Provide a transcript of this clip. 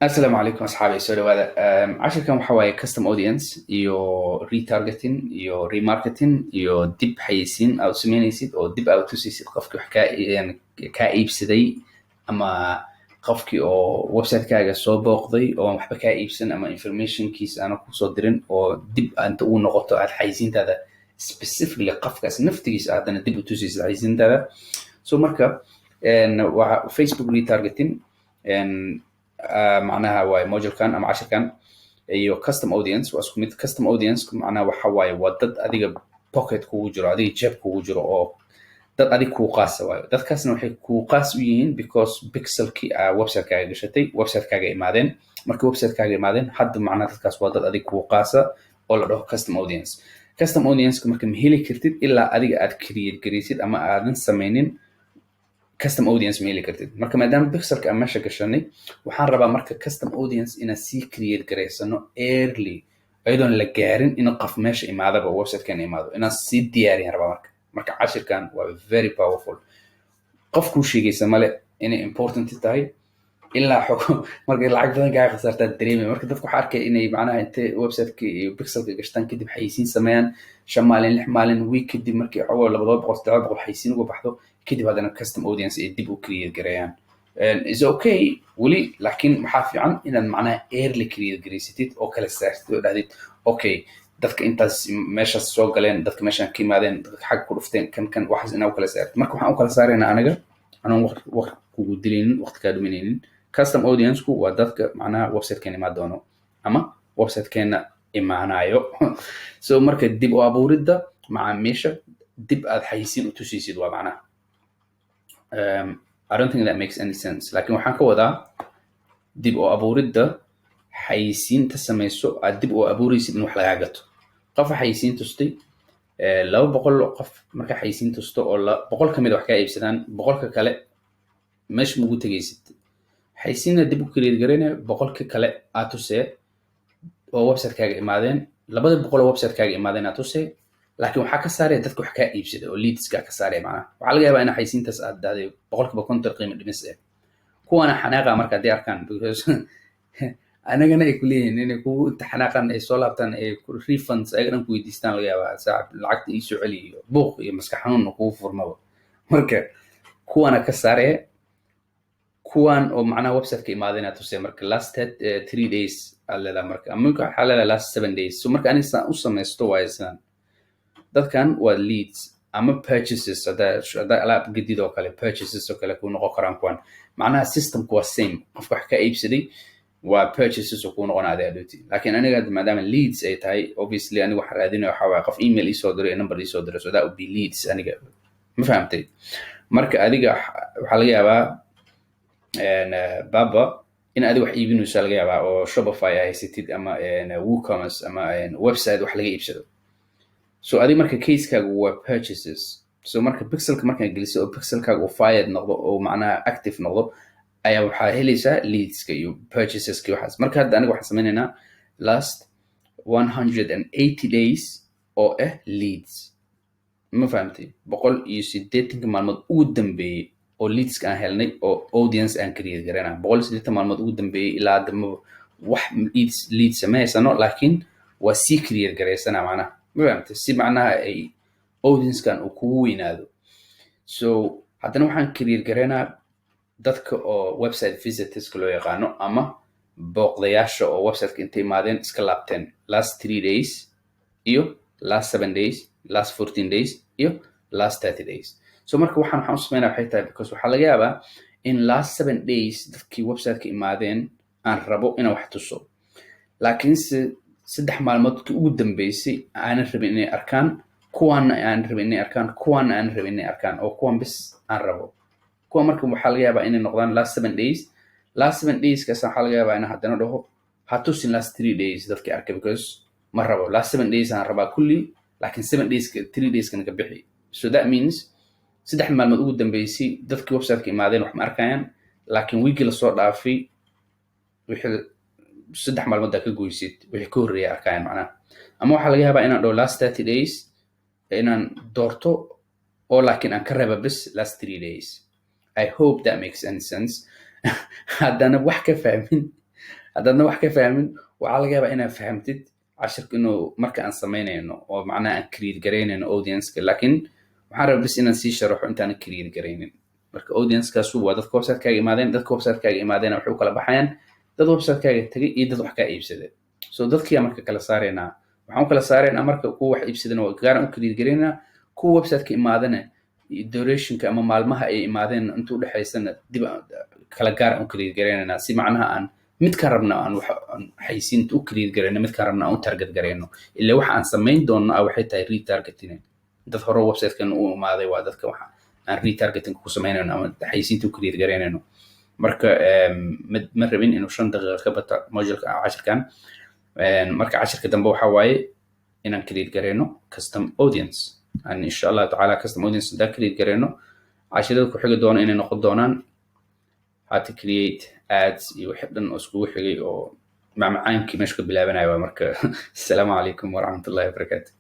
Asalaamu calaykum asxaabi, soo dhawaada. Cashirkan waxa waaye custom audience iyo retargeting iyo remarketing iyo dib xayeysiin aad u sameynaysid oo dib aad u tusaysid qofkii wax kaa yani kaa iibsaday ama qofkii oo website-kaaga soo booqday oo aan waxba kaa iibsan ama informationkiisa aana kusoo dirin, oo dib inta uu noqoto aad xayeysiintaada specifically qofkaas naftigiisa haddana dib u tusaysid xayeysiintaada. So marka waa Facebook retargeting macnaha waaye modulekan ama cashirkan iyo custom audience waa isku mid. Custom audience macnaha waxa waaye waa dad adiga pocket kugu jiro, adiga jeeb kugu jiro, oo dad adig kuu qaasa waayo. Dadkaasna waxay kuu qaas u yihiin because pixelkii aa website-kaaga gashatay, website-kaaga imaadeen. Markii website-kaaga imaadeen hadda, macnaha dadkaas waa dad adig kuu qaasa oo la dhaho custom audience. Custom audience marka ma heli kartid ilaa adiga aad create garaysid ama aadan sameynin custom audience, ma heli kartid. Marka maadaama pixelka aan meesha gashanay, waxaan rabaa marka custom audience inaan sii create garaysano early, iyadoon la gaarin in qof meesha imaadaba, website-kan imaado, inaan sii diyaariyaan rabaa. Marka cashirkan waa very powerful. Qof kuu sheegaysa male inay important tahay ilaa xog markay lacag badan kaa khasaartaa dareemay. Marka dadku waxaa arkay inay macnaha intay website-ka iyo pixelka gashtaan, kadib xayeysiin sameeyaan 5 maalin, 6 maalin, week kadib, markii xogo 200, 300 xayeysiin uga baxdo kadib, haddana custom audience ay dib u create gareeyaan. Is okay weli, laakiin waxaa fiican inaad macnaha early create garaysatid oo kala saartid oo dhahdid, "Okay, dadka intaas meeshaas soo galeen, dadka meeshaan ka yimaadeen, dadka xagga ku dhufteen, kan kan waxaas," inaa u kala saartid. Marka waxaan u kala saaraynaa aniga anoon waqti kugu dilaynin, waqti kaa dhuminaynin. Custom audience-ku waa dadka macnaha website-keena imaan doono ama website-keena imaanayo. So marka dib u abuuridda macaamiisha dib aad xayeysiin u tusaysid waa macnaha. I don't think that makes any sense, laakiin waxaan ka wadaa dib u abuuridda xayeysiinta samayso aad dib u abuuraysid in wax lagaa gato. Qofa xayeysiin tustay 200 qof, markaa xayeysiin tusto oo 100 ka mid a wax kaa iibsadaan, 100-ka kale meesha mugu tegaysid? Xayeysiinna dib u create garaynaya, 100-ka kale aad tusee oo website-kaaga imaadeen, 200 oo website-kaaga imaadeen aad tusee, laakiin waxaa ka saaraya dadka wax kaa iibsada oo leadska ka saaraya. Macnaha waxaa laga yaabaa in xayeysiintaas aad dahday 50% qiimo dhimis ah. Kuwana xanaaqa marka haddii arkaan, because anagana ay kuleeyihiin inay kugu inta xanaaqan ay soo laabtaan, ay refunds ayaga dhan ku weydiistaan laga yaabaa, "Saaxib, lacagta ii soo celi," iyo buuq iyo maskax xanuunna kugu furmaba. Marka kuwana ka saaraya, kuwan oo macnaha website-ka imaadeen aad tusay. Marka last 3 days aad leedahay, marka ama waxaa leedahay last 7 days. So marka aniga saan u samaysto waayo sidaan, dadkan waa leads ama purchases. Haddaa alaab gedid oo kale, purchases oo kale kuu noqon karaan kuwan. Macnaha systemku waa same, qofka wax ka iibsaday waa purchases oo kuu noqon adi adhooti. Laakiin aniga hadda maadaama leads ay tahay, obviously aniga waxaan raadinaya waxaa waaye qof email iisoo diray, number iisoo diray, so that would be leads aniga. Ma fahamtay? Marka adiga waxaa laga yaabaa baba in adiga wax iibinayso laga yaabaa oo Shopify ay haysatid ama WooCommerce ama website wax laga iibsado. So adiga marka casekaagu waa purchases. So marka pixelka markaa geliso oo pixelkaaga uu fired noqdo oo macnaha active noqdo, ayaa waxaa helaysaa leadska iyo purchaseska iyo waxaas. Marka hadda aniga waxaan sameynaynaa last 180 days oo ah leads. Ma fahamtay? 180-ka maalmood ugu dambeeyey oo leadska aan helnay oo audience aan create garana, 180 maalmood ugu dambeeyey. Ilaa hadda maba wax leads ma haysano, laakiin waa sii create garaysana macnaha. Ma fahamtay? Si macnaha ay audiencekan uu kugu weynaado. So haddana waxaan create garaynaa dadka oo website visitorska loo yaqaano ama booqdayaasha oo websiteka intay imaadeen iska laabteen, last 3 days iyo last 7 days, last 14 days iyo last 30 days. So marka waxaan u sameynaya waxay tahay because waxaa laga yaabaa in last 7 days dadkii websiteka imaadeen aan rabo inaan wax tuso, laakiinse 3 maalmoodkii ugu dambeysay aanan rabin inay arkaan kuwaana, aanan rabin inay arkaan kuwaana, aanan rabin inay arkaan oo kuwan bis aan rabo kuwa. Marka waxaa laga yaabaa inay noqdaan last 7 days. Last 7 days kaas waxaa laga yaabaa inaan haddana dhaho, "Ha tusin last 3 days dadkii arkay," because ma rabo. Last 7 days aan rabaa kulli, laakiin 7 days, 3 days kana ka bixi. So that means 3 maalmood ugu dambeysay dadkii websiteka imaadeen wax ma arkayaan, laakiin wiigii lasoo dhaafay wixii 3 maalmood aa ka goysid wixii ka horreeya arkayaan macnaha. Ama waxaa laga yaabaa inaan dhaho last 30 days inaan doorto oo laakiin aan ka reeba bis last 3 days. I hope that makes any sense. Haddana wax ka fahmin, Haddaadna wax ka fahmin, waxaa laga yaabaa inaad fahamtid cashirka inuu marka aan samaynayno oo macnaha aan create garaynayno audience-ka, laakiin waxaan rabaa bis inaan sii sharaxo intaanan create garaynin. Marka audience-kaasu waa dadka website-kaaga imaadeen. Dadka website-kaaga imaadeen waxay u kala baxayaan dad website-kaaga tegay iyo dad wax kaa iibsaday. So dadkiyaa marka kala saaraynaa. Waxaan u kala saaraynaa marka, kuwa wax iibsadana waa gaaran u create garaynaa, kuwa website-ka imaadana durationka ama maalmaha ay imaadeen inta udhexaysana dib kala gaar aan u create garaynaynaa, si macnaha aan midkaan rabna aan wax xaysiinta u create garayno, midkaan rabna aan u target garayno. Ilaa waxa aan samayn doonno ah waxay tahay retargeting. Dad hore website-kan u imaaday waa dadka waxa aan retargeting ku samaynayno ama xaysiinta u create garaynayno. Marka ma rabin inuu 5 daqiiqa ka bata moduleka cashirkan. Marka cashirka dambe waxa waaye inaan create garayno custom audience. Aan insha Allah tacaala custom audience haddaan create garayno, cashirada ku xigi doona inay noqon doonaan how to create ads iyo wixii dhan oo iskugu xigay oo macmacaankii meesha ka bilaabanaya. Waa marka asalaamu calaykum waraxmatullahi wabarakaatu.